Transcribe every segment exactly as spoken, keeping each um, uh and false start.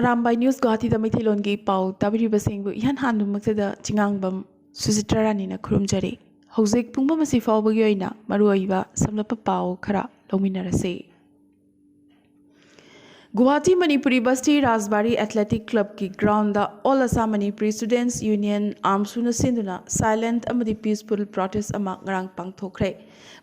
Arambai news ꯒꯨꯋꯥꯍꯥꯇꯤꯗ ꯃꯩꯇꯩꯂꯣꯟꯒꯤ ꯄꯥꯎ ꯇꯥꯕꯤꯔꯤꯕꯁꯤꯡꯕꯨ ꯏꯍꯥꯟ ꯍꯥꯟꯕꯃꯛꯇꯗ ꯆꯤꯉꯥꯡꯕꯝ ꯁꯨꯆꯤꯇ꯭ꯔꯥ ꯔꯥꯅꯤꯅ ꯈꯨꯔꯨꯝꯖꯔꯤ꯫ ꯍꯧꯖꯤꯛ ꯄꯨꯡꯐꯝ ꯑꯁꯤ ꯐꯥꯎꯕꯒꯤ ꯑꯣꯏꯅ ꯃꯔꯨꯑꯣꯏꯕ ꯁꯝꯂꯞꯄ ꯄꯥꯎ ꯈꯔ ꯂꯧꯃꯤꯟꯅꯔꯁꯤ꯫ ꯒꯨꯋꯥꯍꯥꯇꯤ ꯃꯅꯤꯄꯨꯔꯤ ꯕꯁꯇꯤ ꯔꯥꯖꯕꯥꯔꯤ ꯑꯦꯊꯂꯦꯇꯤꯛ ꯀ꯭ꯂꯕꯀꯤ ground All Assam Manipuri Students Union, ꯑꯥꯝꯁꯨꯅ ꯁꯤꯟꯗꯨꯅ ꯁꯥꯏꯂꯦꯟꯠ ꯑꯃꯗꯤ ꯄꯤꯁꯐꯨꯜ ꯄ꯭ꯔꯣꯇꯦꯁ ꯑꯃ ꯉꯔꯥꯡ ꯄꯥꯡꯊꯣꯛꯈ꯭ꯔꯦ꯫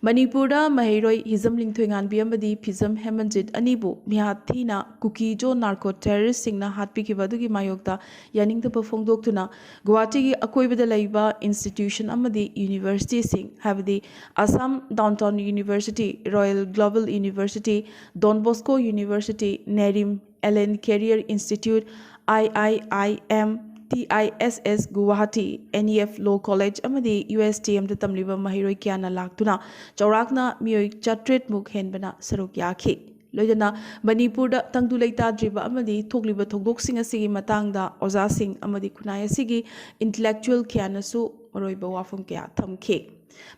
ꯃꯅꯤꯄꯨꯔꯗ ꯃꯍꯩꯔꯣꯏ ꯍꯤꯖꯝ ꯂꯤꯡꯊꯣꯏꯉꯥꯟꯕꯤ ꯑꯃꯗꯤ ꯐꯤꯖꯝ ꯍꯦꯃꯟꯖꯤꯠ ꯑꯅꯤꯕꯨ ꯃꯤꯍꯥꯠ ꯊꯤꯅ ꯀꯨꯀꯤꯖꯣ ꯅꯥꯔꯀꯣ ꯇꯦꯔꯣꯔꯤꯁ꯭ꯠꯁꯤꯡꯅ ꯍꯥꯠꯄꯤꯈꯤꯕ ꯑꯗꯨꯒꯤ ꯃꯥꯌꯣꯛꯇ ꯌꯥꯅꯤꯡꯗꯕ ꯐꯣꯡꯗꯣꯛꯇꯨꯅ ꯒꯨꯋꯥꯍꯥꯇꯤꯒꯤ ꯑꯀꯣꯏꯕꯗ ꯂꯩꯕ ꯏꯟꯁꯇꯤꯇ꯭ꯌꯨꯁꯟ ꯑꯃꯗꯤ ꯌꯨꯅꯤꯚꯔꯁꯤꯇꯤꯁꯤꯡ, ꯍꯥꯏꯕꯗꯤ Assam down town university, royal global university, Don Bosco university, NERIM, Allen career institute, I I I M, T I S S Guwahati, N E F law college ꯑꯃꯗꯤ ꯌꯨ ꯑꯦꯁ ꯇꯤ ꯑꯦꯝꯗ ꯇꯝꯂꯤꯕ ꯃꯍꯩꯔꯣꯏ ꯀꯌꯥꯅ ꯂꯥꯛꯇꯨꯅ ꯆꯥꯎꯔꯥꯛꯅ ꯃꯤꯑꯣꯏ ꯆꯥꯇ꯭ꯔꯦꯠ ꯃꯨꯛ ꯍꯦꯟꯕꯅ ꯁꯔꯨꯛ ꯌꯥꯈꯤ꯫ ꯂꯣꯏꯅꯅ ꯃꯅꯤꯄꯨꯔꯗ ꯇꯪꯗꯨ ꯂꯩꯇꯥꯗ꯭ꯔꯤꯕ ꯑꯃꯗꯤ ꯊꯣꯛꯂꯤꯕ ꯊꯧꯗꯣꯛꯁꯤꯡ ꯑꯁꯤꯒꯤ ꯃꯇꯥꯡꯗ ꯑꯣꯖꯥꯁꯤꯡ ꯑꯃꯗꯤ ꯈꯨꯟꯅꯥꯏ ꯑꯁꯤꯒꯤ ꯏꯟꯇꯦꯂꯦꯛꯆꯨꯑꯦꯜ ꯀꯌꯥꯅꯁꯨ ꯃꯔꯨꯑꯣꯏꯕ ꯋꯥꯐꯝ ꯀꯌꯥ ꯊꯝꯈꯤ꯫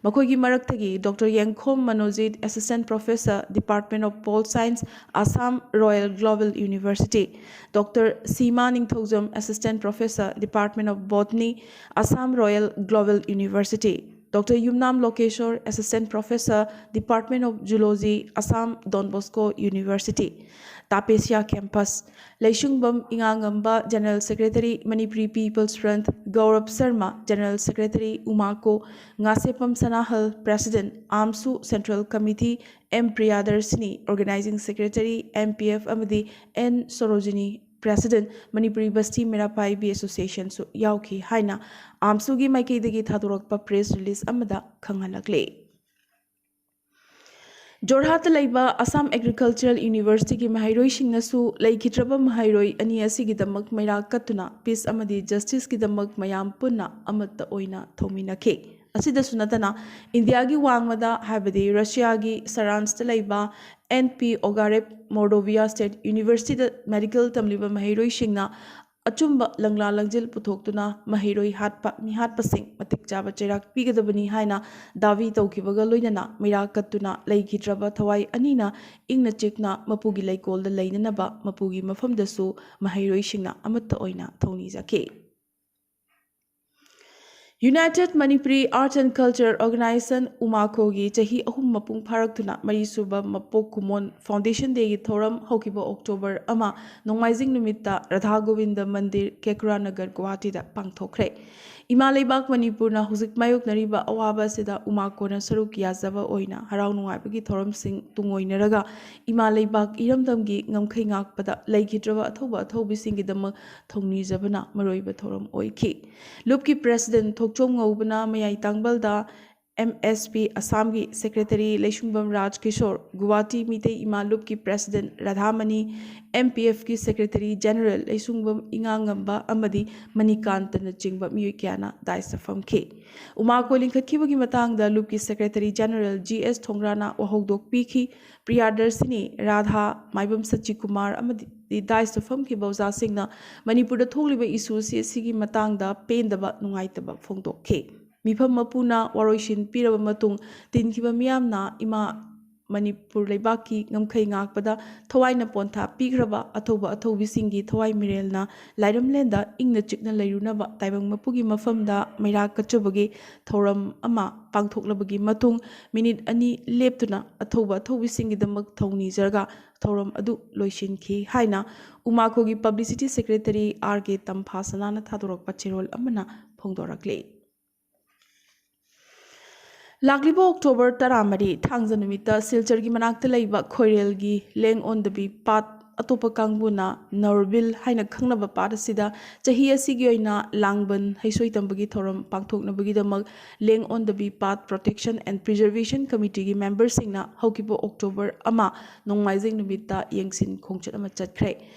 ꯃꯈꯣꯏꯒꯤ ꯃꯔꯛꯇꯒꯤ ꯗꯣꯛꯇꯔ ꯌꯦꯡꯈꯣꯝ ꯃꯅꯣꯖꯤꯠ, Assistant Professor, Department of Pol Science, Assam Royal Global University, doctor Sima Ningthoujam, Assistant Professor, Department of Botany, Assam Royal Global University, doctor Yumnam Lokeshor, Assistant Professor, Department of Zoology, Assam Don Bosco University, Tapesia campus, Leishungbam ꯏꯉꯥꯉꯝꯕ, General Secretary, Manipuri People's Front, Gaurav Sharma, General Secretary, Umako, Ngasheppam Sanahal, President, AMSU Central Committee, M Priyadarshini, Organizing Secretary, M P F, ꯑꯃꯗꯤ N Sarojini, President, Manipuri Basti Meira Paibi ꯑꯦꯁꯣꯁꯤꯌꯦꯁꯟꯁꯨ ꯌꯥꯎꯈꯤ ꯍꯥꯏꯅ ꯑꯥꯝꯁꯨꯒꯤ ꯃꯥꯏꯀꯩꯗꯒꯤ ꯊꯥꯗꯣꯔꯛꯄ press release ꯑꯃꯗ ꯈꯪꯍꯜꯂꯛꯂꯤ꯫ ꯖꯣꯔꯍꯥꯠꯇ ꯂꯩꯕ Assam agricultural ꯌꯨꯅꯤꯚꯔꯁꯤꯇꯤꯒꯤ ꯃꯍꯩꯔꯣꯏꯁꯤꯡꯅꯁꯨ ꯂꯩꯈꯤꯗ꯭ꯔꯕ ꯃꯍꯩꯔꯣꯏ ꯑꯅꯤ ꯑꯁꯤꯒꯤꯗꯃꯛ ꯃꯩꯔꯥ ꯀꯠꯇꯨꯅ ꯄꯤꯁ ꯑꯃꯗꯤ ꯖꯁꯇꯤꯁꯀꯤꯗꯃꯛ ꯃꯌꯥꯝ ꯄꯨꯟꯅ ꯑꯃꯠꯇ ꯑꯣꯏꯅ ꯊꯧꯃꯤꯟꯅꯈꯤ꯫ ꯑꯁꯤꯗꯁꯨ ꯅꯠꯇꯅ, ꯏꯟꯗꯤꯌꯥꯒꯤ ꯋꯥꯡꯃꯗ, ꯍꯥꯏꯕꯗꯤ ꯔꯁꯤꯌꯥꯒꯤ ꯁꯔꯥꯟꯁꯇ ꯂꯩꯕ ꯑꯦꯟ ꯄꯤ ꯑꯣꯒꯥꯔꯦꯚ ꯃꯣꯔꯗꯣꯚꯤꯌꯥ ꯁ꯭ꯇꯦꯠ ꯌꯨꯅꯤꯚꯔꯁꯤꯇꯤꯗ ꯃꯦꯗꯤꯀꯦꯜ ꯇꯝꯂꯤꯕ ꯃꯍꯩꯔꯣꯏꯁꯤꯡꯅ ꯑꯆꯨꯝꯕ ꯂꯪꯂꯥ ꯂꯪꯖꯤꯜ ꯄꯨꯊꯣꯛꯇꯨꯅ ꯃꯍꯩꯔꯣꯏ ꯍꯥꯠꯄ, ꯃꯤꯍꯥꯠꯄꯁꯤꯡ ꯃꯇꯤꯛ ꯆꯥꯕ ꯆꯩꯔꯥꯛ ꯄꯤꯒꯗꯕꯅꯤ ꯍꯥꯏꯅ ꯗꯥꯕꯤ ꯇꯧꯈꯤꯕꯒ ꯂꯣꯏꯅꯅ ꯃꯩꯔꯥ ꯀꯠꯇꯨꯅ ꯂꯩꯈꯤꯗ꯭ꯔꯕ ꯊꯋꯥꯏ ꯑꯅꯤꯅ ꯏꯪꯅ ꯆꯤꯛꯅ ꯃꯄꯨꯒꯤ ꯂꯩꯀꯣꯜꯗ ꯂꯩꯅꯅꯕ ꯃꯄꯨꯒꯤ ꯃꯐꯝꯗꯁꯨ ꯃꯍꯩꯔꯣꯏꯁꯤꯡꯅ ꯑꯃꯠꯇ ꯑꯣꯏꯅ ꯊꯧꯅꯤꯖꯈꯤ꯫ United Manipuri Arts and Culture Organization, ꯎꯃꯥꯈꯣꯒꯤ ꯆꯍꯤ ꯑꯍꯨꯝ ꯃꯄꯨꯡ ꯐꯥꯔꯛꯇꯨꯅ ꯃꯔꯤꯁꯨꯕ ꯃꯄꯣꯛ ꯀꯨꯝꯑꯣꯟ Foundation Dayꯒꯤ ꯊꯧꯔꯝ ꯍꯧꯈꯤꯕ October ꯑꯃ ꯅꯣꯡꯃꯥꯏꯖꯤꯡ ꯅꯨꯃꯤꯠꯇ ꯔꯥꯙꯥ ꯒꯣꯕꯤꯟꯗ ꯃꯟꯗꯤꯔ, ꯀꯦꯀ꯭ꯔꯥ ꯅꯒꯔ, ꯒꯨꯋꯥꯍꯥꯇꯤꯗ ꯄꯥꯡꯊꯣꯛꯈ꯭ꯔꯦ꯫ ꯏꯃꯥ ꯂꯩꯕꯥꯛ ꯃꯅꯤꯄꯨꯔꯅ ꯍꯧꯖꯤꯛ ꯃꯥꯌꯣꯛꯅꯔꯤꯕ ꯑꯋꯥꯕ ꯑꯁꯤꯗ ꯎꯃꯥꯈꯣꯅ ꯁꯔꯨꯛ ꯌꯥꯖꯕ ꯑꯣꯏꯅ ꯍꯔꯥꯎ ꯅꯨꯡꯉꯥꯏꯕꯒꯤ ꯊꯧꯔꯝꯁꯤꯡ ꯇꯨꯡꯑꯣꯏꯅꯔꯒ ꯏꯃꯥ ꯂꯩꯕꯥꯛ ꯏꯔꯝꯗꯝꯒꯤ ꯉꯝꯈꯩ ꯉꯥꯛꯄꯗ ꯂꯩꯈꯤꯗ꯭ꯔꯕ ꯑꯊꯧꯕ ꯑꯊꯧꯕꯤꯁꯤꯡꯒꯤꯗꯃꯛ ꯊꯧꯅꯤꯖꯕꯅ ꯃꯔꯨꯑꯣꯏꯕ ꯊꯧꯔꯝ ꯑꯣꯏꯈꯤ꯫ ꯂꯨꯞꯀꯤ President ꯊꯣꯛꯆꯣꯝ ꯉꯧꯕꯅ ꯃꯌꯥꯏ ꯇꯥꯡꯕꯜꯗ, M S P ꯑꯁꯥꯝꯒꯤ Secretary ꯂꯩꯁꯨꯡꯕꯝ ꯔꯥꯖ ꯀꯤꯁꯣꯔ, ꯒꯨꯋꯥꯍꯥꯇꯤ ꯃꯤꯇꯩ ꯏꯃꯥ ꯂꯨꯞꯀꯤ President ꯔꯥꯙꯥꯃꯅꯤ, M P Fꯀꯤ Secretary General ꯂꯩꯁꯨꯡꯕꯝ ꯏꯉꯥꯉꯝꯕ ꯑꯃꯗꯤ ꯃꯅꯤꯀꯥꯟꯇꯅꯆꯤꯡꯕ ꯃꯤꯑꯣꯏ ꯀꯌꯥꯅ ꯗꯥꯏꯁꯇ ꯐꯝꯈꯤ꯫ ꯎꯃꯥꯈꯣ ꯂꯤꯡꯈꯠꯈꯤꯕꯒꯤ ꯃꯇꯥꯡꯗ ꯂꯨꯞꯀꯤ Secretary General G S ꯊꯣꯡꯒ꯭ꯔꯥꯅ ꯋꯥꯍꯧꯗꯣꯛ ꯄꯤꯈꯤ꯫ ꯄ꯭ꯔꯤꯌꯥꯗꯔꯁꯤꯅꯤ, ꯔꯥꯙꯥ, ꯃꯥꯏꯕꯝ ꯁꯆꯤꯀꯨꯃꯥꯔ ꯑꯃꯗꯤ ꯗꯥꯏꯁꯇ ꯐꯝꯈꯤꯕ ꯑꯣꯖꯥꯁꯤꯡꯅ ꯃꯅꯤꯄꯨꯔꯗ ꯊꯣꯛꯂꯤꯕ issue ꯑꯁꯤꯒꯤ ꯃꯇꯥꯡꯗ ꯄꯦꯟꯗꯕ, ꯅꯨꯡꯉꯥꯏꯇꯕ ꯐꯣꯡꯗꯣꯛꯈꯤ꯫ ꯃꯤꯐꯝ ꯃꯄꯨꯅ ꯋꯥꯔꯣꯏꯁꯤꯟ ꯄꯤꯔꯕ ꯃꯇꯨꯡ, ꯇꯤꯟꯈꯤꯕ ꯃꯤꯌꯥꯝꯅ ꯏꯃꯥ ꯃꯅꯤꯄꯨꯔ ꯂꯩꯕꯥꯛꯀꯤ ꯉꯝꯈꯩ ꯉꯥꯛꯄꯗ ꯊꯋꯥꯏꯅ ꯄꯣꯟꯊꯥ ꯄꯤꯈ꯭ꯔꯕ ꯑꯊꯧꯕ ꯑꯊꯧꯕꯤꯁꯤꯡꯒꯤ ꯊꯋꯥꯏ ꯃꯤꯔꯦꯜꯅ ꯂꯥꯏꯔꯝꯂꯦꯟꯗ ꯏꯪꯅ ꯆꯤꯛꯅ ꯂꯩꯔꯨꯅꯕ ꯇꯥꯏꯕꯪ ꯃꯄꯨꯒꯤ ꯃꯐꯝꯗ ꯃꯩꯔꯥ ꯀꯠꯆꯕꯒꯤ ꯊꯧꯔꯝ ꯑꯃ ꯄꯥꯡꯊꯣꯛꯂꯕꯒꯤ ꯃꯇꯨꯡ, ꯃꯤꯅꯤꯠ ꯑꯅꯤ ꯂꯦꯞꯇꯨꯅ ꯑꯊꯧꯕ ꯑꯊꯧꯕꯤꯁꯤꯡꯒꯤꯗꯃꯛ ꯊꯧꯅꯤꯖꯔꯒ ꯊꯧꯔꯝ ꯑꯗꯨ ꯂꯣꯏꯁꯤꯟꯈꯤ ꯍꯥꯏꯅ ꯎꯃꯥꯈꯣꯒꯤ Publicity Secretary R K ꯇꯝꯐꯥꯁꯅꯥꯅ ꯊꯥꯗꯣꯔꯛꯄ ꯆꯦꯔꯣꯜ ꯑꯃꯅ ꯐꯣꯡꯗꯣꯔꯛꯂꯤ꯫ ꯂꯥꯛꯂꯤꯕ October ꯇꯔꯥꯃꯔꯤ, ꯊꯥꯡꯖ ꯅꯨꯃꯤꯠꯇ ꯁꯤꯜꯆꯔꯒꯤ ꯃꯅꯥꯛꯇ ꯂꯩꯕ ꯈꯣꯏꯔꯦꯜꯒꯤ ꯂꯦꯡ ꯑꯣꯟꯗꯕꯤ ꯄꯥꯠ, ꯑꯇꯣꯞꯄ ꯀꯥꯡꯕꯨꯅ ꯅꯧꯔꯕꯤꯜ ꯍꯥꯏꯅ ꯈꯪꯅꯕ ꯄꯥꯠ ꯑꯁꯤꯗ ꯆꯍꯤ ꯑꯁꯤꯒꯤ ꯑꯣꯏꯅ ꯂꯥꯡꯕꯟ ꯍꯩꯁꯣꯏ ꯇꯝꯕꯒꯤ ꯊꯧꯔꯝ ꯄꯥꯡꯊꯣꯛꯅꯕꯒꯤꯗꯃꯛ ꯂꯦꯡ ꯑꯣꯟꯗꯕꯤ ꯄꯥꯠ Protection and Preservation Committeeꯒꯤ memberꯁꯤꯡꯅ ꯍꯧꯈꯤꯕ October ꯑꯃ ꯅꯣꯡꯃꯥꯏꯖꯤꯡ ꯅꯨꯃꯤꯠꯇ ꯌꯦꯡꯁꯤꯟ ꯈꯣꯡꯆꯠ ꯑꯃ ꯆꯠꯈ꯭ꯔꯦ꯫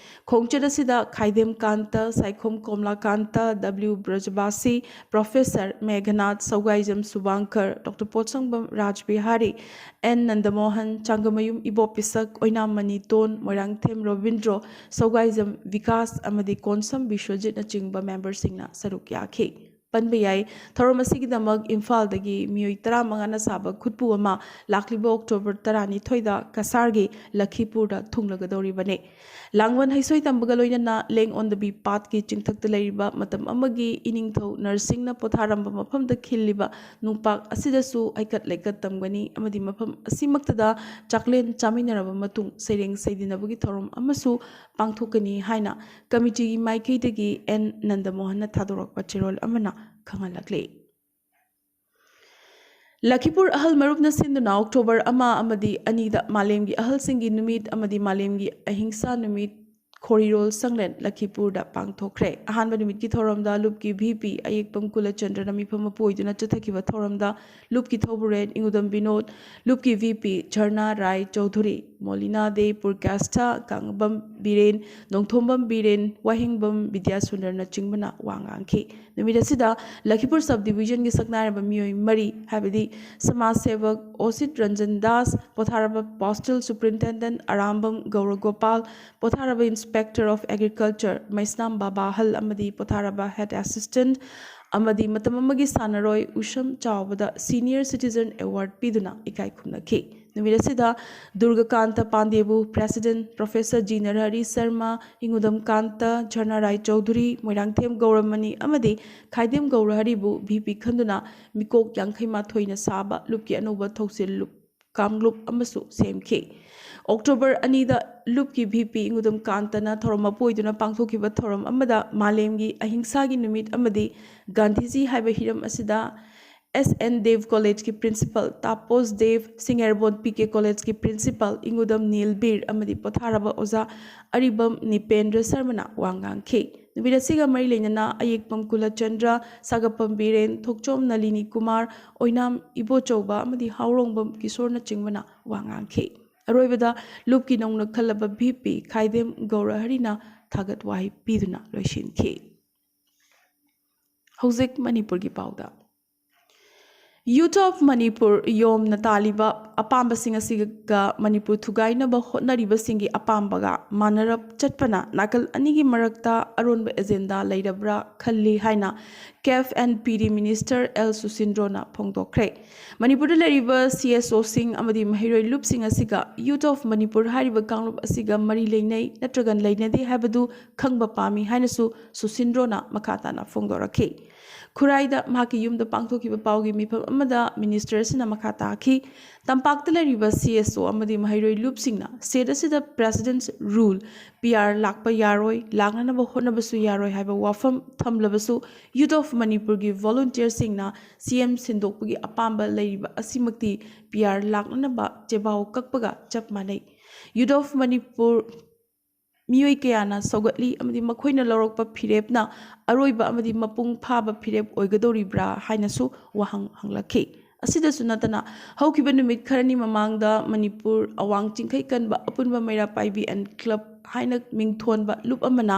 ꯈꯣꯡꯆꯠ ꯑꯁꯤꯗ ꯈꯥꯏꯗꯦꯝ ꯀꯥꯟꯇ, Saikhom ꯀꯣꯝꯂꯥꯀꯥꯟꯇ, W Brajabashi, Professor ꯃꯦꯘꯅꯥꯊ, ꯁꯧꯒꯥꯏꯖꯝ ꯁꯨꯕꯥꯡꯀꯔ, Doctor ꯄꯣꯠꯁꯪꯕꯝ ꯔꯥꯖꯕꯤꯍꯥꯔꯤ, N ꯅꯟꯗꯃꯣꯍꯟ, ꯆꯥꯡꯒꯃꯌꯨꯝ ꯏꯕꯣ ꯄꯤꯁꯛ, ꯑꯣꯏꯅꯥꯝ ꯃꯅꯤꯇꯣꯟ, ꯃꯣꯏꯔꯥꯡꯊꯦꯝ ꯔꯕꯤꯟꯗ꯭ꯔꯣ, ꯁꯧꯒꯥꯏꯖꯝ ꯕꯤꯀꯥꯁ ꯑꯃꯗꯤ ꯀꯣꯟꯁꯝ ꯕꯤꯁ꯭ꯋꯖꯤꯠꯅꯆꯤꯡꯕ ꯃꯦꯝꯕꯔꯁꯤꯡꯅ ꯁꯔꯨꯛ ꯌꯥꯈꯤ꯫ ꯄꯟꯕ ꯌꯥꯏ, ꯊꯧꯔꯝ ꯑꯁꯤꯒꯤꯗꯃꯛ ꯏꯝꯐꯥꯜꯗꯒꯤ ꯃꯤꯑꯣꯏ ꯇꯔꯥꯃꯉꯥꯅ ꯁꯥꯕ ꯈꯨꯠꯄꯨ ꯑꯃ ꯂꯥꯛꯂꯤꯕ ꯑꯣꯛꯇꯣꯕꯔ ꯇꯔꯥꯅꯤꯊꯣꯏꯗ ꯀꯁꯥꯔꯒꯤ ꯂꯈꯤꯄꯨꯔꯗ ꯊꯨꯡꯂꯒꯗꯧꯔꯤꯕꯅꯤ꯫ ꯂꯥꯡꯕꯟ ꯍꯩꯁꯣꯏ ꯇꯝꯕꯒ ꯂꯣꯏꯅꯅ ꯂꯦꯡ ꯑꯣꯟꯗꯕꯤ ꯄꯥꯠꯀꯤ ꯆꯤꯡꯊꯛꯇ ꯂꯩꯔꯤꯕ ꯃꯇꯝ ꯑꯃꯒꯤ ꯏꯅꯤꯡꯊꯧ ꯅꯔꯁꯤꯡꯅ ꯄꯣꯊꯥꯔꯝꯕ ꯃꯐꯝꯗ ꯈꯤꯜꯂꯤꯕ ꯅꯨꯡꯄꯥꯛ ꯑꯁꯤꯗꯁꯨ ꯍꯩꯀꯠ ꯂꯩꯀꯠ ꯇꯝꯒꯅꯤ ꯑꯃꯗꯤ ꯃꯐꯝ ꯑꯁꯤꯃꯛꯇꯗ ꯆꯥꯛꯂꯦꯟ ꯆꯥꯃꯤꯟꯅꯔꯕ ꯃꯇꯨꯡ ꯁꯩꯔꯦꯡ ꯁꯩꯗꯤꯟꯅꯕꯒꯤ ꯊꯧꯔꯝ ꯑꯃꯁꯨ ꯄꯥꯡꯊꯣꯛꯀꯅꯤ ꯍꯥꯏꯅ ꯀꯃꯤꯇꯤꯒꯤ ꯃꯥꯏꯀꯩꯗꯒꯤ ꯑꯦꯟ ꯅꯟꯗꯃꯣꯍꯟꯅ ꯊꯥꯗꯣꯔꯛꯄ ꯆꯦꯔꯣꯜ ꯑꯃꯅ ꯈꯪꯍꯜꯂꯛꯂꯤ꯫ ꯂꯈꯤꯄꯨꯔ ꯑꯍꯜ ꯃꯔꯨꯞꯅ ꯁꯤꯟꯗꯨꯅ ꯑꯣꯛꯇꯣꯕꯔ ꯑꯃ ꯑꯃꯗꯤ ꯑꯅꯤꯗ ꯃꯥꯂꯦꯝꯒꯤ ꯑꯍꯜꯁꯤꯡꯒꯤ ꯅꯨꯃꯤꯠ ꯑꯃꯗꯤ ꯃꯥꯂꯦꯝꯒꯤ ꯑꯍꯤꯡꯁꯥ ꯅꯨꯃꯤꯠ ꯈꯣꯔꯤꯔꯣꯜ ꯁꯪꯂꯦꯟ ꯂꯈꯤꯄꯨꯔꯗ ꯄꯥꯡꯊꯣꯛꯈ꯭ꯔꯦ꯫ ꯑꯍꯥꯟꯕ ꯅꯨꯃꯤꯠꯀꯤ ꯊꯧꯔꯝꯗ ꯂꯨꯞꯀꯤ ꯚꯤ ꯄꯤ ꯑꯌꯦꯛꯄꯝ ꯀꯨꯂꯆꯟꯗ꯭ꯔꯅ ꯃꯤꯐꯝ ꯃꯄꯨ ꯑꯣꯏꯗꯨꯅ ꯆꯠꯊꯈꯤꯕ ꯊꯧꯔꯝꯗ ꯂꯨꯞꯀꯤ ꯊꯧꯕꯨꯔꯦꯟ ꯏꯉꯨꯗꯝ ꯕꯤꯅꯣꯗ, ꯂꯨꯞꯀꯤ ꯚꯤ ꯄꯤ ꯖꯔꯅꯥ ꯔꯥꯏ ꯆꯧꯙꯨꯔꯤ, ꯃꯣꯂꯤꯅꯥ ꯗꯦ ꯄꯨꯔꯀꯥꯁꯊ, ꯀꯥꯡꯕꯝ ꯕꯤꯔꯦꯟ, ꯅꯣꯡꯊꯣꯝꯕꯝ ꯕꯤꯔꯦꯟ, ꯋꯥꯍꯦꯡꯕꯝ ꯕꯤꯗ꯭ꯌꯥꯁꯨꯟꯗꯔꯅꯆꯤꯡꯕꯅ ꯋꯥ ꯉꯥꯡꯈꯤ꯫ ꯅꯨꯃꯤꯠ ꯑꯁꯤꯗ ꯂꯈꯤꯄꯨꯔ ꯁꯕ ꯗꯤꯕꯤꯖꯟꯒꯤ ꯁꯛꯅꯥꯏꯔꯕ ꯃꯤꯑꯣꯏ ꯃꯔꯤ, ꯍꯥꯏꯕꯗꯤ ꯁꯃꯥꯖ ꯁꯦꯕꯛ ꯑꯣꯁꯤꯠ ꯔꯟꯖꯟ ꯗꯥꯁ, ꯄꯣꯊꯥꯔꯕ ꯄꯣꯁꯇꯦꯜ ꯁꯨꯄ꯭ꯔꯤꯟꯇꯦꯟꯗꯦꯟꯠ ꯑꯔꯥꯝꯕꯝ ꯒꯧꯔꯒꯣꯄꯥꯜ, ꯄꯣꯊꯥꯔꯕ ꯏꯟꯁꯄꯦꯛꯇꯔ ꯑꯣꯐ ꯑꯦꯒ꯭ꯔꯤꯀꯜꯆꯔ ꯃꯩꯁꯅꯥꯝ ꯕꯥꯕꯥ ꯑꯍꯜ ꯑꯃꯗꯤ ꯄꯣꯊꯥꯔꯕ ꯍꯦꯗ ꯑꯦꯁꯤꯁꯇꯦꯟꯠ ꯑꯃꯗꯤ ꯃꯇꯝ ꯑꯃꯒꯤ ꯁꯥꯟꯅꯔꯣꯏ ꯎꯁꯝ ꯆꯥꯎꯕꯗ ꯁꯤꯅꯤꯌꯔ ꯁꯤꯇꯤꯖꯟ ꯑꯦꯋꯥꯔꯗ ꯄꯤꯗꯨꯅ ꯏꯀꯥꯏ ꯈꯨꯝꯅꯈꯤ꯫ ꯅꯨꯃꯤꯠ ꯑꯁꯤꯗ ꯗꯨꯔꯒꯀꯥꯟꯇ ꯄꯥꯟꯗꯦꯕꯨ, ꯄ꯭ꯔꯦꯁꯤꯗꯦꯟꯠ ꯄ꯭ꯔꯣꯐꯦꯁꯔ ꯖꯤ ꯅꯔꯍꯔꯤ ꯁꯔꯃ, ꯏꯉꯨꯗꯝ ꯀꯥꯟꯇ, ꯖꯔꯅꯥ ꯔꯥꯏ ꯆꯧꯙꯨꯔꯤ, ꯃꯣꯏꯔꯥꯡꯊꯦꯝ ꯒꯧꯔꯃꯅꯤ ꯑꯃꯗꯤ ꯈꯥꯏꯗꯦꯝ ꯒꯧꯔꯍꯔꯤꯕꯨ ꯚꯤ ꯄꯤ ꯈꯟꯗꯨꯅ ꯃꯤꯀꯣꯛ ꯌꯥꯡꯈꯩ ꯃꯥꯊꯣꯏꯅ ꯁꯥꯕ ꯂꯨꯞꯀꯤ ꯑꯅꯧꯕ ꯊꯧꯁꯤꯜ ꯂꯨꯞ ꯀꯥꯡꯂꯨꯞ ꯑꯃꯁꯨ ꯁꯦꯝꯈꯤ꯫ ꯑꯣꯛꯇꯣꯕꯔ ꯑꯅꯤꯗ ꯂꯨꯞꯀꯤ ꯚꯤ ꯄꯤ ꯏꯉꯨꯗꯝ ꯀꯥꯟꯇꯅ ꯊꯧꯔꯝ ꯃꯄꯨ ꯑꯣꯏꯗꯨꯅ ꯄꯥꯡꯊꯣꯛꯈꯤꯕ ꯊꯧꯔꯝ ꯑꯃꯗ ꯃꯥꯂꯦꯝꯒꯤ ꯑꯍꯤꯡꯁꯥꯒꯤ ꯅꯨꯃꯤꯠ ꯑꯃꯗꯤ ꯒꯥꯟꯙꯤꯖꯤ ꯍꯥꯏꯕ ꯍꯤꯔꯝ ꯑꯁꯤꯗ ꯑꯦꯁ ꯑꯦꯟ ꯗꯦꯕ ꯀꯣꯂꯦꯖꯀꯤ ꯄ꯭ꯔꯤꯟꯁꯤꯄꯥꯜ ꯇꯥꯄꯣꯁ ꯗꯦꯕ, ꯁꯤꯡ ꯍꯦꯔꯕꯣꯟ ꯄꯤ ꯀꯦ ꯀꯣꯂꯦꯖꯀꯤ ꯄ꯭ꯔꯤꯟꯁꯤꯄꯥꯜ ꯏꯉꯨꯗꯝ ꯅꯤꯜ ꯕꯤꯔ ꯑꯃꯗꯤ ꯄꯣꯊꯥꯔꯕ ꯑꯣꯖꯥ ꯑꯔꯤꯕꯝ ꯅꯤꯄꯦꯟꯗ꯭ꯔ ꯁꯔꯃꯅ ꯋꯥ ꯉꯥꯡꯈꯤ꯫ ꯅꯨꯃꯤꯠ ꯑꯁꯤꯒ ꯃꯔꯤ ꯂꯩꯅꯅ ꯑꯌꯦꯛꯄꯝ ꯀꯨꯂꯆꯟꯗ꯭ꯔ, ꯁꯥꯒꯞꯄꯝ ꯕꯤꯔꯦꯟ, ꯊꯣꯛꯆꯣꯝ ꯅꯂꯤꯅꯤ ꯀꯨꯃꯥꯔ, ꯑꯣꯏꯅꯥꯝ ꯏꯕꯣꯆꯧꯕ ꯑꯃꯗꯤ ꯍꯥꯎꯔꯣꯡꯕꯝ ꯀꯤꯁꯣꯔꯅꯆꯤꯡꯕꯅ ꯋꯥ ꯉꯥꯡꯈꯤ꯫ ꯑꯔꯣꯏꯕꯗ ꯂꯨꯞꯀꯤ ꯅꯧꯅ ꯈꯜꯂꯕ ꯚꯤ ꯄꯤ ꯈꯥꯏꯗꯦꯝ ꯒꯧꯔꯍꯔꯤꯅ ꯊꯥꯒꯠ ꯋꯥꯍꯩ ꯄꯤꯗꯨꯅ ꯂꯣꯏꯁꯤꯟꯈꯤ꯫ ꯍꯧꯖꯤꯛ ꯃꯅꯤꯄꯨꯔꯒꯤ ꯄꯥꯎꯗ꯫ Youth of Manipur, ꯌꯣꯝꯅ ꯇꯥꯜꯂꯤꯕ ꯑꯄꯥꯝꯕꯁꯤꯡ ꯑꯁꯤꯒ ꯃꯅꯤꯄꯨꯔ ꯊꯨꯒꯥꯏꯅꯕ ꯍꯣꯠꯅꯔꯤꯕꯁꯤꯡꯒꯤ ꯑꯄꯥꯝꯕꯒ ꯃꯥꯟꯅꯔꯞ ꯆꯠꯄꯅ ꯅꯥꯀꯜ ꯑꯅꯤꯒꯤ ꯃꯔꯛꯇ ꯑꯔꯣꯟꯕ ꯑꯦꯖꯦꯟꯗꯥ ꯂꯩꯔꯕ꯭ꯔꯥ ꯈꯜꯂꯤ ꯍꯥꯏꯅ ꯀꯦꯐ ꯑꯦꯟ ꯄꯤ ꯗꯤ ꯃꯤꯅꯤꯁꯇꯔ ꯑꯦꯜ ꯁꯨꯁꯤꯟꯗ꯭ꯔꯣꯅ ꯐꯣꯡꯗꯣꯛꯈ꯭ꯔꯦ꯫ ꯃꯅꯤꯄꯨꯔꯗ ꯂꯩꯔꯤꯕ ꯁꯤ ꯑꯦꯁ ꯑꯣꯁꯤꯡ ꯑꯃꯗꯤ ꯃꯍꯩꯔꯣꯏ ꯂꯨꯞꯁꯤꯡ ꯑꯁꯤꯒ Youth of Manipur ꯍꯥꯏꯔꯤꯕ ꯀꯥꯡꯂꯨꯞ ꯑꯁꯤꯒ ꯃꯔꯤ ꯂꯩꯅꯩ ꯅꯠꯇ꯭ꯔꯒ ꯂꯩꯅꯗꯦ ꯍꯥꯏꯕꯗꯨ ꯈꯪꯕ ꯄꯥꯝꯃꯤ ꯍꯥꯏꯅꯁꯨ ꯁꯨꯁꯤꯟꯗ꯭ꯔꯣꯅ ꯃꯈꯥ ꯇꯥꯅ ꯐꯣꯡꯗꯣꯔꯛꯈꯤ꯫ ꯈꯨꯔꯥꯏꯗ ꯃꯍꯥꯛꯀꯤ ꯌꯨꯝꯗ ꯄꯥꯡꯊꯣꯛꯈꯤꯕ ꯄꯥꯎꯒꯤ ꯃꯤꯐꯝ ꯑꯃꯗ ꯃꯤꯅꯤꯁꯇꯔ ꯑꯁꯤꯅ ꯃꯈꯥ ꯇꯥꯈꯤ, ꯇꯝꯄꯥꯛꯇ ꯂꯩꯔꯤꯕ ꯁꯤ ꯑꯦꯁ ꯑꯣ ꯑꯃꯗꯤ ꯃꯍꯩꯔꯣꯏ ꯂꯨꯞꯁꯤꯡꯅ ꯁ꯭ꯇꯦꯠ ꯑꯁꯤꯗ President's Rule, ꯄꯤ ꯑꯥꯔ ꯂꯥꯛꯄ ꯌꯥꯔꯣꯏ, ꯂꯥꯛꯅꯅꯕ ꯍꯣꯠꯅꯕꯁꯨ ꯌꯥꯔꯣꯏ ꯍꯥꯏꯕ ꯋꯥꯐꯝ ꯊꯝꯂꯕꯁꯨ, Youth of ꯃꯅꯤꯄꯨꯔꯒꯤ ꯚꯣꯂꯨꯟꯇꯤꯌꯔꯁꯤꯡꯅ ꯁꯤ ꯑꯦꯝ ꯁꯤꯟꯗꯣꯛꯄꯒꯤ ꯑꯄꯥꯝꯕ ꯂꯩꯔꯤꯕ ꯑꯁꯤꯃꯛꯇꯤ ꯄꯤ ꯑꯥꯔ ꯂꯥꯛꯅꯅꯕ ꯆꯦꯕꯥꯎ ꯀꯛꯄꯒ ꯆꯞ ꯃꯥꯟꯅꯩ꯫ Youth of ꯃꯅꯤꯄꯨꯔ ꯃꯤꯑꯣꯏ ꯀꯌꯥꯅ ꯁꯧꯒꯠꯂꯤ ꯑꯃꯗꯤ ꯃꯈꯣꯏꯅ ꯂꯧꯔꯛꯄ ꯐꯤꯔꯦꯞꯅ ꯑꯔꯣꯏꯕ ꯑꯃꯗꯤ ꯃꯄꯨꯡ ꯐꯥꯕ ꯐꯤꯔꯦꯞ ꯑꯣꯏꯒꯗꯧꯔꯤꯕ꯭ꯔꯥ ꯍꯥꯏꯅꯁꯨ ꯋꯥꯍꯪ ꯍꯪꯂꯛꯈꯤ꯫ ꯑꯁꯤꯗꯁꯨ ꯅꯠꯇꯅ, ꯍꯧꯈꯤꯕ ꯅꯨꯃꯤꯠ ꯈꯔꯅꯤ ꯃꯃꯥꯡꯗ ꯃꯅꯤꯄꯨꯔ ꯑꯋꯥꯡ ꯆꯤꯡꯈꯩ ꯀꯟꯕ ꯑꯄꯨꯟꯕ ꯃꯩꯔꯥ ꯄꯥꯏꯕꯤ ꯑꯦꯟ ꯀ꯭ꯂꯕ ꯍꯥꯏꯅ ꯃꯤꯡꯊꯣꯟꯕ ꯂꯨꯞ ꯑꯃꯅ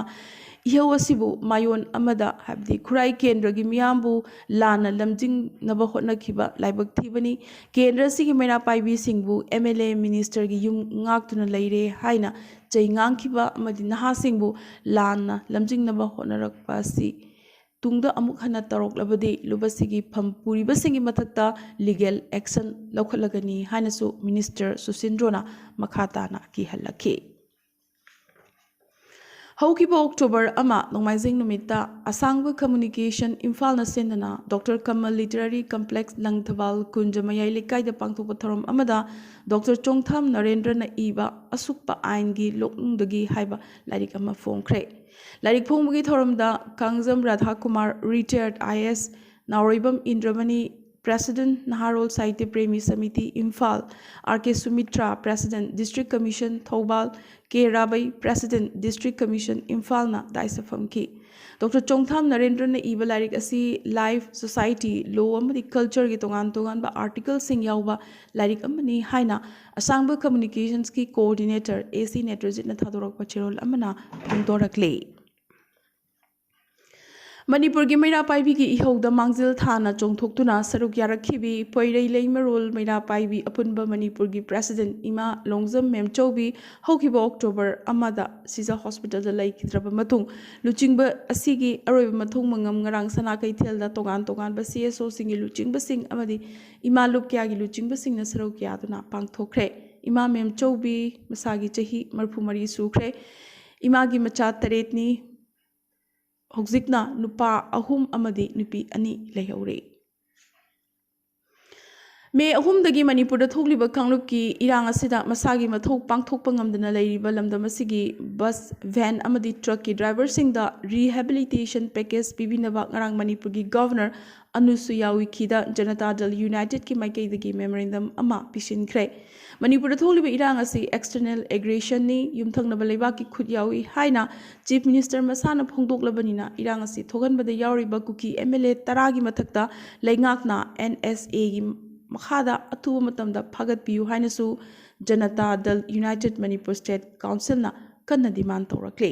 ꯏꯍꯧ ꯑꯁꯤꯕꯨ ꯃꯥꯏꯑꯣꯟ ꯑꯃꯗ, ꯍꯥꯏꯕꯗꯤ ꯈꯨꯔꯥꯏ ꯀꯦꯟꯗ꯭ꯔꯒꯤ ꯃꯤꯌꯥꯝꯕꯨ ꯂꯥꯟꯅ ꯂꯝꯖꯤꯡꯅꯕ ꯍꯣꯠꯅꯈꯤꯕ ꯂꯥꯏꯕꯛ ꯊꯤꯕꯅꯤ꯫ ꯀꯦꯟꯗ꯭ꯔ ꯑꯁꯤꯒꯤ ꯃꯩꯔꯥ ꯄꯥꯏꯕꯤꯁꯤꯡꯕꯨ ꯑꯦꯝ ꯑꯦꯜ ꯑꯦ, ꯃꯤꯅꯤꯁꯇꯔꯒꯤ ꯌꯨꯝ ꯉꯥꯛꯇꯨꯅ ꯂꯩꯔꯦ ꯍꯥꯏꯅ ꯆꯩ ꯉꯥꯡꯈꯤꯕ ꯑꯃꯗꯤ ꯅꯍꯥꯁꯤꯡꯕꯨ ꯂꯥꯟꯅ ꯂꯝꯖꯤꯡꯅꯕ ꯍꯣꯠꯅꯔꯛꯄ ꯑꯁꯤ ꯇꯨꯡꯗ ꯑꯃꯨꯛ ꯍꯟꯅ ꯇꯧꯔꯛꯂꯕꯗꯤ ꯂꯨꯞ ꯑꯁꯤꯒꯤ ꯐꯝ ꯄꯨꯔꯤꯕꯁꯤꯡꯒꯤ ꯃꯊꯛꯇ ꯂꯤꯒꯦꯜ ꯑꯦꯛꯁꯟ ꯂꯧꯈꯠꯂꯒꯅꯤ ꯍꯥꯏꯅꯁꯨ ꯃꯤꯅꯤꯁꯇꯔ ꯁꯨꯁꯤꯟꯗ꯭ꯔꯣꯅ ꯃꯈꯥ ꯇꯥꯅ ꯀꯤꯍꯜꯂꯛꯈꯤ꯫ ꯍꯧꯈꯤꯕ ꯑꯣꯛꯇꯣꯕꯔ ꯑꯃ, ꯅꯣꯡꯃꯥꯏꯖꯤꯡ ꯅꯨꯃꯤꯠꯇ ꯑꯁꯥꯡꯕ ꯀꯝꯃꯨꯅꯤꯀꯦꯁꯟ ꯏꯝꯐꯥꯜꯅ ꯁꯤꯟꯗꯨꯅ ꯗꯣꯛꯇꯔ ꯀꯃꯜ ꯂꯤꯇꯔꯦꯔꯤ ꯀꯝꯄ꯭ꯂꯦꯛꯁ, ꯂꯪꯊꯕꯥꯜ ꯀꯨꯟꯖ ꯃꯌꯥꯏ ꯂꯩꯀꯥꯏꯗ ꯄꯥꯡꯊꯣꯛꯄ ꯊꯧꯔꯝ ꯑꯃꯗ ꯗꯣꯛꯇꯔ ꯆꯣꯡꯊꯥꯝ ꯅꯔꯦꯟꯗ꯭ꯔꯅ ꯏꯕ ꯑꯁꯨꯛꯄ ꯑꯥꯏꯟꯒꯤ ꯂꯣꯛꯅꯨꯡꯗꯒꯤ ꯍꯥꯏꯕ ꯂꯥꯏꯔꯤꯛ ꯑꯃ ꯐꯣꯡꯈ꯭ꯔꯦ꯫ ꯂꯥꯏꯔꯤꯛ ꯐꯣꯡꯕꯒꯤ ꯊꯧꯔꯝꯗ Kangjam Radhakumar, retired I A S, Naoreibam Indramani, President, Naharol Sahitya Premi Samiti, Imphal, R K Sumitra, President, District Commission, Thoubal, K Rabei, President, District Commission, ꯏꯝꯐꯥꯜꯅ dais ꯐꯝꯈꯤ꯫ ꯗꯣꯛꯇꯔ ꯆꯣꯡꯊꯥꯝ ꯅꯔꯦꯟꯗ꯭ꯔꯅ ꯏꯕ ꯂꯥꯏꯔꯤꯛ ꯑꯁꯤ life, society, law ꯑꯃꯗꯤ cultureꯒꯤ ꯇꯣꯉꯥꯟ ꯇꯣꯉꯥꯟꯕ articleꯁꯤꯡ ꯌꯥꯎꯕ ꯂꯥꯏꯔꯤꯛ ꯑꯃꯅꯤ ꯍꯥꯏꯅ ꯑꯁꯥꯡꯕ Communicationsꯀꯤ coordinator A C ꯅꯦꯇ꯭ꯔꯖꯤꯠꯅ ꯊꯥꯗꯣꯔꯛꯄ ꯆꯦꯔꯣꯜ ꯑꯃꯅ ꯐꯣꯡꯗꯣꯔꯛꯂꯤ꯫ ꯃꯅꯤꯄꯨꯔꯒꯤ ꯃꯩꯔꯥ ꯄꯥꯏꯕꯤꯒꯤ ꯏꯍꯧꯗ ꯃꯥꯡꯖꯤꯜ ꯊꯥꯅ ꯆꯣꯡꯊꯣꯛꯇꯨꯅ ꯁꯔꯨꯛ ꯌꯥꯔꯛꯈꯤꯕꯤ ꯄꯣꯏꯔꯩ ꯂꯩꯃꯔꯣꯜ ꯃꯩꯔꯥ ꯄꯥꯏꯕꯤ ꯑꯄꯨꯟꯕ ꯃꯅꯤꯄꯨꯔꯒꯤ ꯄ꯭ꯔꯦꯁꯤꯗꯦꯟꯠ ꯏꯃꯥ ꯂꯣꯡꯖꯝ ꯃꯦꯝꯆꯧꯕꯤ ꯍꯧꯈꯤꯕ ꯑꯣꯛꯇꯣꯕꯔ ꯑꯃꯗ ꯁꯤꯖ ꯍꯣꯁꯄꯤꯇꯥꯜꯗ ꯂꯩꯈꯤꯗ꯭ꯔꯕ ꯃꯇꯨꯡ, ꯂꯨꯆꯤꯡꯕ ꯑꯁꯤꯒꯤ ꯑꯔꯣꯏꯕ ꯃꯊꯧ ꯃꯉꯝ ꯉꯔꯥꯡ ꯁꯅꯥ ꯀꯩꯊꯦꯜꯗ ꯇꯣꯉꯥꯟ ꯇꯣꯉꯥꯟꯕ ꯁꯤ ꯑꯦꯁ ꯑꯣꯁꯤꯡꯒꯤ ꯂꯨꯆꯤꯡꯕꯁꯤꯡ ꯑꯃꯗꯤ ꯏꯃꯥ ꯂꯨꯞ ꯀꯌꯥꯒꯤ ꯂꯨꯆꯤꯡꯕꯁꯤꯡꯅ ꯁꯔꯨꯛ ꯌꯥꯗꯨꯅ ꯄꯥꯡꯊꯣꯛꯈ꯭ꯔꯦ꯫ ꯏꯃꯥ ꯃꯦꯝꯆꯧꯕꯤ ꯃꯁꯥꯒꯤ ꯆꯍꯤ ꯃꯔꯤꯐꯨ ꯃꯔꯤ ꯁꯨꯈ꯭ꯔꯦ꯫ ꯏꯃꯥꯒꯤ ꯃꯆꯥ ꯇꯔꯦꯠꯅꯤ꯫ ꯍꯧꯖꯤꯛꯅ ꯅꯨꯄꯥ ꯑꯍꯨꯝ ꯑꯃꯗꯤ ꯅꯨꯄꯤ ꯑꯅꯤ ꯂꯩꯍꯧꯔꯦ꯫ ꯃꯦ ꯑꯍꯨꯝꯗꯒꯤ ꯃꯅꯤꯄꯨꯔꯗ ꯊꯣꯛꯂꯤꯕ ꯀꯥꯡꯂꯨꯞꯀꯤ ꯏꯔꯥꯡ ꯑꯁꯤꯗ ꯃꯁꯥꯒꯤ ꯃꯊꯧ ꯄꯥꯡꯊꯣꯛꯄ ꯉꯝꯗꯅ ꯂꯩꯔꯤꯕ ꯂꯝꯗꯝ ꯑꯁꯤꯒꯤ ꯕꯁ, ꯚꯦꯟ ꯑꯃꯗꯤ ꯇ꯭ꯔꯛꯀꯤ ꯗ꯭ꯔꯥꯏꯚꯔꯁꯤꯡꯗ rehabilitation package ꯄꯤꯕꯤꯅꯕ ꯉꯔꯥꯡ ꯃꯅꯤꯄꯨꯔꯒꯤ ꯒꯚꯔꯅꯔ ꯑꯅꯨꯁꯨꯏꯌꯥ ꯎꯏꯀꯤꯗ ꯖꯅꯇꯥ ꯗꯜ ꯌꯨꯅꯥꯏꯇꯦꯗꯀꯤ ꯃꯥꯏꯀꯩꯗꯒꯤ ꯃꯦꯃꯣꯔꯦꯟꯗꯝ ꯑꯃ ꯄꯤꯁꯤꯟꯈ꯭ꯔꯦ꯫ ꯃꯅꯤꯄꯨꯔꯗ ꯊꯣꯛꯂꯤꯕ ꯏꯔꯥꯡ ꯑꯁꯤ external aggressionꯅꯤ, ꯌꯨꯝꯊꯪꯅꯕ ꯂꯩꯕꯥꯛꯀꯤ ꯈꯨꯠ ꯌꯥꯎꯏ ꯍꯥꯏꯅ ꯆꯤꯐ ꯃꯤꯅꯤꯁꯇꯔ ꯃꯁꯥꯅ ꯐꯣꯡꯗꯣꯛꯂꯕꯅꯤꯅ, ꯏꯔꯥꯡ ꯑꯁꯤ ꯊꯣꯛꯍꯟꯕꯗ ꯌꯥꯎꯔꯤꯕ ꯀꯨꯀꯤ ꯑꯦꯝ ꯑꯦꯜ ꯑꯦ ꯇꯔꯥꯒꯤ ꯃꯊꯛꯇ ꯂꯩꯉꯥꯛꯅ ꯑꯦꯟ ꯑꯦꯁ ꯑꯦꯒꯤ ꯃꯈꯥꯗ ꯑꯊꯨꯕ ꯃꯇꯝꯗ ꯐꯥꯒꯠꯄꯤꯌꯨ ꯍꯥꯏꯅꯁꯨ ꯖꯅꯇꯥ ꯗꯜ ꯌꯨꯅꯥꯏꯇꯦꯗ ꯃꯅꯤꯄꯨꯔ ꯁ꯭ꯇꯦꯠ ꯀꯥꯎꯟꯁꯤꯜꯅ ꯀꯟꯅ ꯗꯤꯃꯥꯟ ꯇꯧꯔꯛꯂꯤ꯫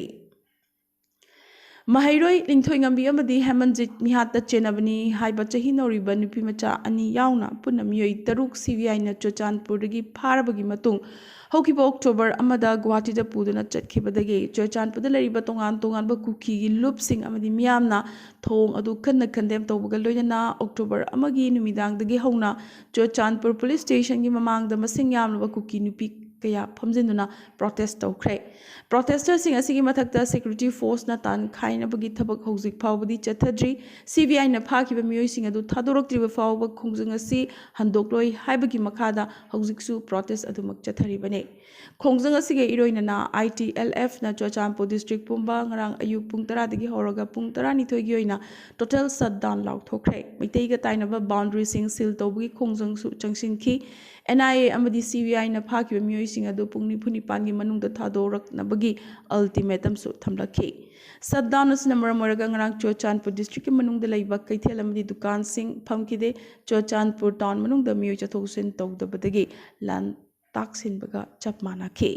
ꯃꯍꯩꯔꯣꯏ ꯂꯤꯡꯊꯣꯏꯉꯝꯕꯤ ꯑꯃꯗꯤ ꯍꯦꯃꯟꯖꯤꯠ ꯃꯤꯍꯥꯠꯇ ꯆꯦꯟꯅꯕꯅꯤ ꯍꯥꯏꯕ ꯆꯍꯤ ꯅꯧꯔꯤꯕ ꯅꯨꯄꯤ ꯃꯆꯥ ꯑꯅꯤ ꯌꯥꯎꯅ ꯄꯨꯟꯅ ꯃꯤꯑꯣꯏ ꯇꯔꯨꯛ ꯁꯤ ꯕꯤ ꯑꯥꯏꯅ ꯆꯨꯔꯆꯥꯟꯄꯨꯔꯗꯒꯤ ꯐꯥꯔꯕꯒꯤ ꯃꯇꯨꯡ, ꯍꯧꯈꯤꯕ ꯑꯣꯛꯇꯣꯕꯔ ꯑꯃꯗ ꯒꯨꯋꯥꯍꯥꯇꯤꯗ ꯄꯨꯗꯨꯅ ꯆꯠꯈꯤꯕꯗꯒꯤ ꯆꯨꯔꯆꯥꯟꯄꯨꯔꯗ ꯂꯩꯔꯤꯕ ꯇꯣꯉꯥꯟ ꯇꯣꯉꯥꯟꯕ ꯀꯨꯀꯤꯒꯤ ꯂꯨꯞꯁꯤꯡ ꯑꯃꯗꯤ ꯃꯤꯌꯥꯝꯅ ꯊꯧꯑꯣꯡ ꯑꯗꯨ ꯀꯟꯅ ꯀꯟꯗꯦꯝ ꯇꯧꯕꯒ ꯂꯣꯏꯅꯅ ꯑꯣꯛꯇꯣꯕꯔ ꯑꯃꯒꯤ ꯅꯨꯃꯤꯗꯥꯡꯗꯒꯤ ꯍꯧꯅ ꯆꯨꯔꯆꯥꯟꯄꯨꯔ ꯄꯨꯂꯤꯁ ꯁ꯭ꯇꯦꯁꯟꯒꯤ ꯃꯃꯥꯡꯗ ꯃꯁꯤꯡ ꯌꯥꯝꯂꯕ ꯀꯨꯀꯤ ꯅꯨꯄꯤ ꯀꯌꯥ ꯐꯝꯖꯤꯟꯗꯨꯅ ꯄ꯭ꯔꯣꯇꯦꯁ ꯇꯧꯈ꯭ꯔꯦ꯫ ꯄ꯭ꯔꯣꯇꯦꯁꯇꯔꯁꯤꯡ ꯑꯁꯤꯒꯤ ꯃꯊꯛꯇ ꯁꯦꯀ꯭ꯌꯨꯔꯤꯇꯤ ꯐꯣꯔꯁꯅ ꯇꯥꯟꯈꯥꯏꯅꯕꯒꯤ ꯊꯕꯛ ꯍꯧꯖꯤꯛ ꯐꯥꯎꯕꯗꯤ ꯆꯠꯊꯗ꯭ꯔꯤ꯫ ꯁꯤ ꯕꯤ ꯑꯥꯏꯅ ꯐꯥꯈꯤꯕ ꯃꯤꯑꯣꯏꯁꯤꯡ ꯑꯗꯨ ꯊꯥꯗꯣꯔꯛꯇ꯭ꯔꯤꯕ ꯐꯥꯎꯕ ꯈꯣꯡꯖꯪ ꯑꯁꯤ ꯍꯟꯗꯣꯛꯂꯣꯏ ꯍꯥꯏꯕꯒꯤ ꯃꯈꯥꯗ ꯍꯧꯖꯤꯛꯁꯨ ꯄ꯭ꯔꯣꯇꯦꯁ ꯑꯗꯨꯃꯛ ꯆꯠꯊꯔꯤꯕꯅꯤ꯫ ꯈꯣꯡꯖꯪ ꯑꯁꯤꯒ ꯏꯔꯣꯏꯅꯅ ꯑꯥꯏ ꯇꯤ ꯑꯦꯜ ꯑꯦꯐꯅ ꯆꯨꯔꯆꯥꯟꯄꯨꯔ ꯗꯤꯁꯇ꯭ꯔꯤꯛ ꯄꯨꯝꯕ ꯉꯔꯥꯡ ꯑꯌꯨꯛ ꯄꯨꯡ ꯇꯔꯥꯗꯒꯤ ꯍꯧꯔꯒ ꯄꯨꯡ ꯇꯔꯥꯅꯤꯊꯣꯏꯒꯤ ꯑꯣꯏꯅ ꯇꯣꯇꯦꯜ ꯁꯠꯗꯥꯎꯟ ꯂꯥꯎꯊꯣꯛꯈ꯭ꯔꯦ꯫ ꯃꯩꯇꯩꯒ ꯇꯥꯏꯅꯕ ꯕꯥꯎꯟꯗꯔꯤꯁꯤꯡ ꯁꯤꯜ ꯇꯧꯕꯒꯤ ꯈꯣꯡꯖꯪꯁꯨ ꯆꯪꯁꯤꯟꯈꯤ꯫ ꯑꯦꯟ ꯑꯥꯏ ꯑꯦ ꯑꯃꯗꯤ ꯁꯤ ꯕꯤ ꯑꯥꯏꯅ ꯐꯥꯈꯤꯕ ꯃꯤꯑꯣꯏꯁꯤꯡ ꯑꯗꯨ ꯄꯨꯡ ꯅꯤꯐꯨ ꯅꯤꯄꯥꯟꯒꯤ ꯃꯅꯨꯡꯗ ꯊꯥꯗꯣꯔꯛꯅꯕꯒꯤ ꯑꯜꯇꯤꯃꯦꯇꯝꯁꯨ ꯊꯝꯂꯛꯈꯤ꯫ ꯁꯠꯗꯥꯎꯟ ꯑꯁꯤꯅ ꯃꯔꯝ ꯑꯣꯏꯔꯒ ꯉꯔꯥꯡ ꯆꯨꯔꯆꯥꯟꯄꯨꯔ ꯗꯤꯁꯇ꯭ꯔꯤꯛꯀꯤ ꯃꯅꯨꯡꯗ ꯂꯩꯕ ꯀꯩꯊꯦꯜ ꯑꯃꯗꯤ ꯗꯨꯀꯥꯟꯁꯤꯡ ꯐꯝꯈꯤꯗꯦ꯫ ꯆꯨꯔꯆꯥꯟꯄꯨꯔ ꯇꯥꯎꯟ ꯃꯅꯨꯡꯗ ꯃꯤꯑꯣꯏ ꯆꯠꯊꯣꯛ ꯆꯠꯁꯤꯟ ꯇꯧꯗꯕꯗꯒꯤ ꯂꯥꯟ ꯇꯥꯛꯁꯤꯟꯕꯒ ꯆꯞ ꯃꯥꯟꯅꯈꯤ꯫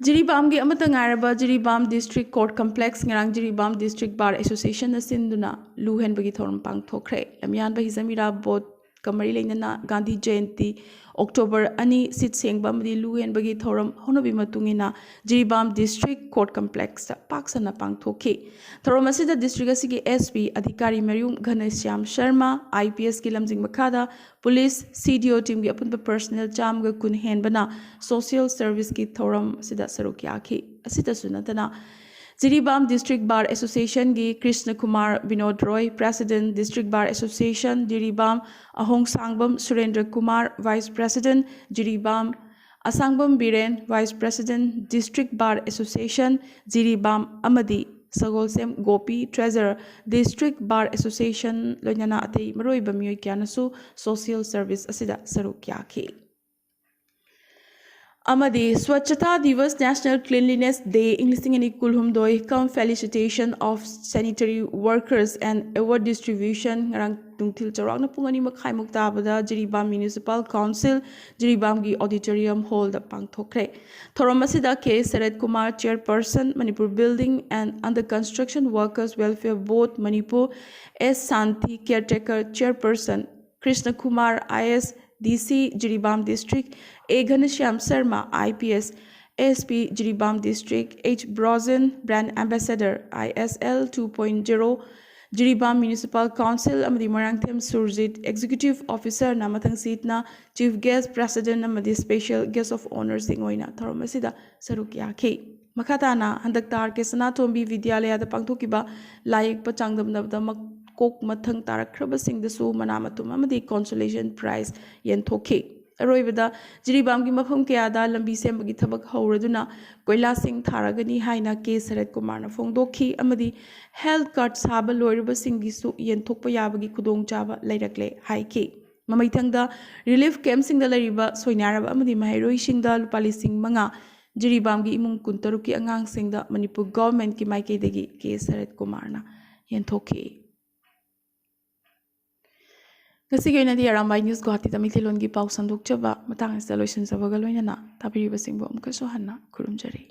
ꯖꯤꯔꯤꯕꯥꯝꯒꯤ ꯑꯃꯠꯇ ꯉꯥꯏꯔꯕ ꯖꯤꯔꯤꯕꯥꯝ District Court Complex ꯉꯔꯥꯡ ꯖꯤꯔꯤꯕꯥꯝ District Bar Associationꯅ ꯁꯤꯟꯗꯨꯅ ꯂꯨ ꯍꯦꯟꯕꯒꯤ ꯊꯧꯔꯝ ꯄꯥꯡꯊꯣꯛꯈ꯭ꯔꯦ꯫ ꯂꯝꯌꯥꯟꯕ ꯍꯤꯖꯝ ꯏꯔꯥꯕꯣꯠꯀ ꯃꯔꯤ ꯂꯩꯅꯅ ꯒꯥꯟꯙꯤ ꯖꯌꯟꯇꯤ October ꯑꯅꯤ ꯁꯤꯠ ꯁꯦꯡꯕ ꯑꯃꯗꯤ ꯂꯨ ꯍꯦꯟꯕꯒꯤ ꯊꯧꯔꯝ ꯍꯧꯅꯕꯤ ꯃꯇꯨꯡ ꯏꯟꯅ ꯖꯤꯔꯤꯕꯥꯝ District Court Complexꯇ ꯄꯥꯛ ꯁꯟꯅ ꯄꯥꯡꯊꯣꯛꯈꯤ꯫ ꯊꯧꯔꯝ ꯑꯁꯤꯗ district ꯑꯁꯤꯒꯤ SP ꯑꯙꯤꯀꯥꯔꯤ ꯃꯌꯨꯝ ꯘꯅꯁ꯭ꯌꯥꯝ ꯁꯔꯃ, IPSꯀꯤ ꯂꯝꯖꯤꯡ ꯃꯈꯥꯗ police, CDO teamꯒꯤ ꯑꯄꯨꯟꯕ personnel ꯆꯥꯝꯃꯒ ꯀꯨꯟ ꯍꯦꯟꯕꯅ social serviceꯀꯤ ꯊꯧꯔꯝ ꯑꯁꯤꯗ ꯁꯔꯨꯛ ꯌꯥꯈꯤ꯫ ꯑꯁꯤꯇꯁꯨ ꯅꯠꯇꯅ ꯖꯤꯔꯤꯕꯥꯝ District Bar Associationꯒꯤ ꯀ꯭ꯔꯤꯁꯅ ꯀꯨꯃꯥꯔ ꯕꯤꯅꯣꯗ ꯔꯣꯏ, President, District Bar Association Jiribam, ꯑꯍꯣꯡꯁꯥꯡꯕꯝ ꯁꯨꯔꯦꯟꯗ꯭ꯔ Kumar, Vice President, Jiribam, ꯑꯁꯥꯡꯕꯝ Biren, Vice President, District Bar Association Jiribam, ꯑꯃꯗꯤ ꯁꯒꯣꯜꯁꯦꯝ ꯒꯣꯄꯤ, Treasurer, District Bar Association, ꯂꯣꯏꯅꯅ ꯑꯇꯩ ꯃꯔꯨꯑꯣꯏꯕ ꯃꯤꯑꯣꯏ ꯀꯌꯥꯅꯁꯨ social service ꯑꯁꯤꯗ ꯁꯔꯨꯛ ꯌꯥꯈꯤ꯫ ꯑꯃꯗꯤ Swachhata Divas, National Cleanliness Day, ꯏꯪ ꯂꯤꯁꯤꯡ ꯑꯅꯤ ꯀꯨꯟꯍꯨꯝꯗꯣꯏ cum Felicitation of Sanitary Workers and Award Distribution ꯉꯔꯥꯡ ꯅꯨꯡꯊꯤꯜ ꯆꯥꯎꯔꯥꯛꯅ ꯄꯨꯡ ꯑꯅꯤ ꯃꯈꯥꯏꯃꯨꯛ ꯇꯥꯕꯗ ꯖꯤꯔꯤꯕꯥꯝ Municipal Council, ꯖꯤꯔꯤꯕꯥꯝꯒꯤ Auditorium Hallꯗ ꯄꯥꯡꯊꯣꯛꯈ꯭ꯔꯦ꯫ ꯊꯧꯔꯝ ꯑꯁꯤꯗ K shirt Kumar, Chairperson, Manipur Building and Under Construction Workers Welfare Board, Manipur, S Shanti, Caretaker, Chairperson, Krishna Kumar, IAS, DC, Jiribam District, A ꯘꯅꯁ꯭ꯌꯥꯝ Sharma, IPS, SP, Jiribam District, H Brojen, Brand Ambassador, ISL two point zero, Jiribam Municipal Council, ꯑꯃꯗꯤ Moirangthem Surjit, Executive Officerꯅ ꯃꯊꯪ ꯁꯤꯠꯅ Chief Guest, President ꯑꯃꯗꯤ Special Guest of Honourꯁꯤꯡ ꯑꯣꯏꯅ ꯊꯧꯔꯝ ꯑꯁꯤꯗ ꯁꯔꯨꯛ ꯌꯥꯈꯤ꯫ ꯃꯈꯥ ꯇꯥꯅ ꯍꯟꯗꯛ ꯇꯥ ꯑꯥꯔ ꯀꯦ ꯁꯅꯥꯇꯣꯝꯕꯤ ꯕꯤꯗ꯭ꯌꯥꯂꯌꯥꯗ ꯄꯥꯡꯊꯣꯛꯈꯤꯕ ꯂꯥꯏ ꯌꯦꯛꯄ ꯆꯥꯡꯗꯝꯅꯕꯗ ꯃꯀꯣꯛ ꯃꯊꯪ ꯇꯥꯔꯛꯈ꯭ꯔꯕꯁꯤꯡꯗꯁꯨ ꯃꯅꯥ ꯃꯊꯨꯝ ꯑꯃꯗꯤ consolation prize ꯌꯦꯟꯊꯣꯛꯈꯤ꯫ ꯑꯔꯣꯏꯕꯗ ꯖꯤꯔꯤꯕꯥꯝꯒꯤ ꯃꯐꯝ ꯀꯌꯥꯗ ꯂꯝꯕꯤ ꯁꯦꯝꯕꯒꯤ ꯊꯕꯛ ꯍꯧꯔꯗꯨꯅ ꯀꯣꯏꯂꯥꯁꯤꯡ ꯊꯥꯔꯒꯅꯤ ꯍꯥꯏꯅ ꯀꯦ ꯁꯔꯠ ꯀꯨꯃꯥꯔꯅ ꯐꯣꯡꯗꯣꯛꯈꯤ ꯑꯃꯗꯤ health card ꯁꯥꯕ ꯂꯣꯏꯔꯕꯁꯤꯡꯒꯤꯁꯨ ꯌꯦꯟꯊꯣꯛꯄ ꯌꯥꯕꯒꯤ ꯈꯨꯗꯣꯡꯆꯥꯕ ꯂꯩꯔꯛꯂꯦ ꯍꯥꯏꯈꯤ꯫ ꯃꯃꯩꯊꯪꯗ relief campꯁꯤꯡꯗ ꯂꯩꯔꯤꯕ ꯁꯣꯏꯅꯥꯏꯔꯕ ꯑꯃꯗꯤ ꯃꯍꯩꯔꯣꯏꯁꯤꯡꯗ ꯂꯨꯄꯥ ꯂꯤꯁꯤꯡ ꯃꯉꯥ, ꯖꯤꯔꯤꯕꯥꯝꯒꯤ ꯏꯃꯨꯡ ꯀꯨꯟꯇꯔꯨꯛꯀꯤ ꯑꯉꯥꯡꯁꯤꯡꯗ ꯃꯅꯤꯄꯨꯔ governmentꯀꯤ ꯃꯥꯏꯀꯩꯗꯒꯤ ꯀꯦ ꯁꯔꯠ ꯀꯨꯃꯥꯔꯅ ꯌꯦꯟꯊꯣꯛꯈꯤ꯫ ꯉꯁꯤꯒꯤ ꯑꯣꯏꯅꯗꯤ ꯑꯔꯥꯝꯕꯥꯏ ꯅ꯭ꯌꯨꯁ ꯒꯨꯋꯥꯍꯥꯇꯤꯗ ꯃꯩꯇꯩꯂꯣꯟꯒꯤ ꯄꯥꯎ ꯁꯟꯗꯣꯛꯆꯕ ꯃꯇꯥꯡ ꯑꯁꯤꯗ ꯂꯣꯏꯁꯤꯟꯖꯕꯒ ꯂꯣꯏꯅꯅ ꯇꯥꯕꯤꯔꯤꯕꯁꯤꯡꯕꯨ ꯑꯃꯨꯛꯀꯁꯨ ꯍꯟꯅ ꯈꯨꯔꯨꯝꯖꯔꯤ꯫